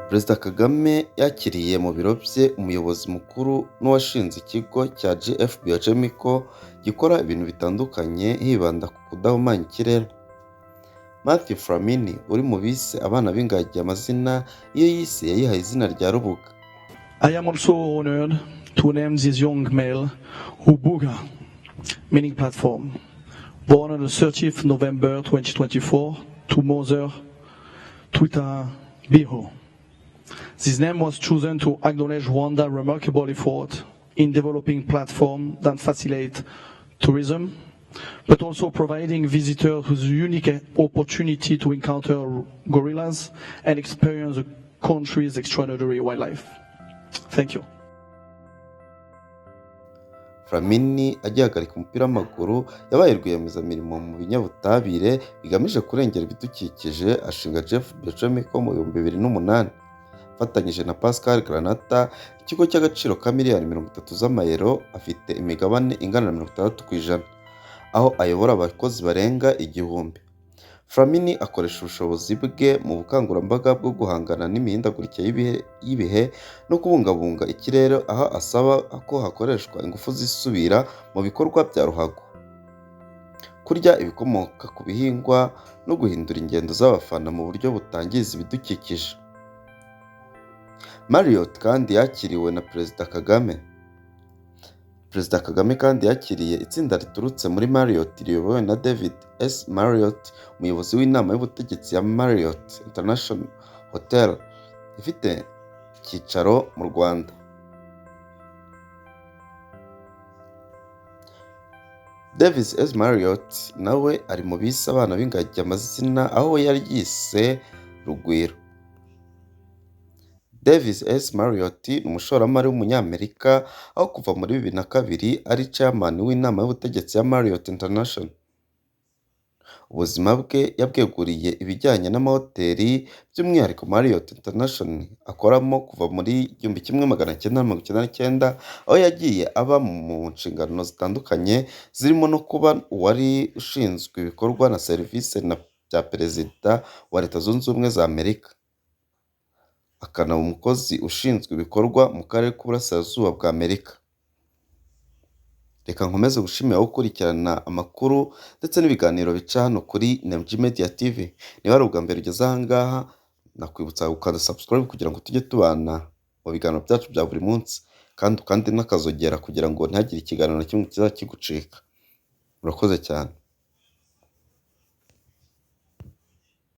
Perezida Kagame yakiriye mu biro bye umuyobozi mukuru n'uwashinze ikigo cya GF Biochemical gikora ibintu bitandukanye hibanda ku kudahumanya ikirere. Matthew Flamini uri mu bise abana b'ingagi amazina, iyo yise yayihaye izina rya Rubuga. I am also honored to name this young male Rubuga, meaning platform, born on the 30th November 2024 to mother Twitabiho. This name was chosen to acknowledge Rwanda's remarkable effort in developing platforms that facilitate tourism, but also providing visitors with a unique opportunity to encounter gorillas and experience the country's extraordinary wildlife. Thank you. Flamini agihagarika umupira w'amaguru yabaye rwiyemezamirimo mu binyabutabire bigamije kurengera ibidukikije, ashinga GF Biochemical mu 2008 afatanyije na Pascal Granata, ikigo cy'agaciro ka miliyari 30 z'amayero. Afite imigabane ingana na 60%, aho ayobora abakozi barenga 1000. Flamini akoresha ubushobozi bwe mu bukangurambaga bwo guhangana n'imihindagurikire y'ibihe no kubungabunga ikirere, aho asaba ko hakoreshwa ingufu zisubira mu bikorwa bya ruhago, kurya ibikomoka ku bihingwa no guhindura ingendo z'abafana mu buryo butangiza ibidukikije. Marriott kandi yakiriwe na Perezida Kagame. Perezida Kagame kandi yakiriye itsinda riturutse muri Marriott riyobowe na David S. Marriott, umuyobozi w'inama y'ubutegetsi ya Marriott International Hotel ifite icyicaro mu Rwanda. Davis S. Marriott nawe ari mu bise abana b'ingagi amazina, aho yaryise Rugwiro. Davis S. Marriott ni umushoramari w'umunyamerika, aho kuva muri 2002 ari chairman w'inama y'ubutegetsi ya Marriott International. Ubuzima bwe yabweguriye ibijyanye n'amahoteli, by'umwihariko Marriott International akoramo kuva muri 1999, aho yagiye aba mu nshingano zitandukanye zirimo no kuba uwari ushinzwe ibikorwa na serivisi bya Perezida wa Leta Zunze Ubumwe za Amerika, akanaba umukozi ushinzwe ibikorwa mu karere k'Uburasirazuba bwa Amerika. Reka nkomeze gushimira gukurikirana amakuru ndetse n'ibiganiro bica hano kuri NMG Media TV. Niba ari ubwa mbere ugeze aha ngaha, nakwibutsa gukanda subscribe kugira ngo tujye tubana mu biganiro byacu bya buri munsi, kandi ukande n'akazogera kugira ngo ntihagire ikiganiro na kimwe kizajya kigucika. Murakoze cyane.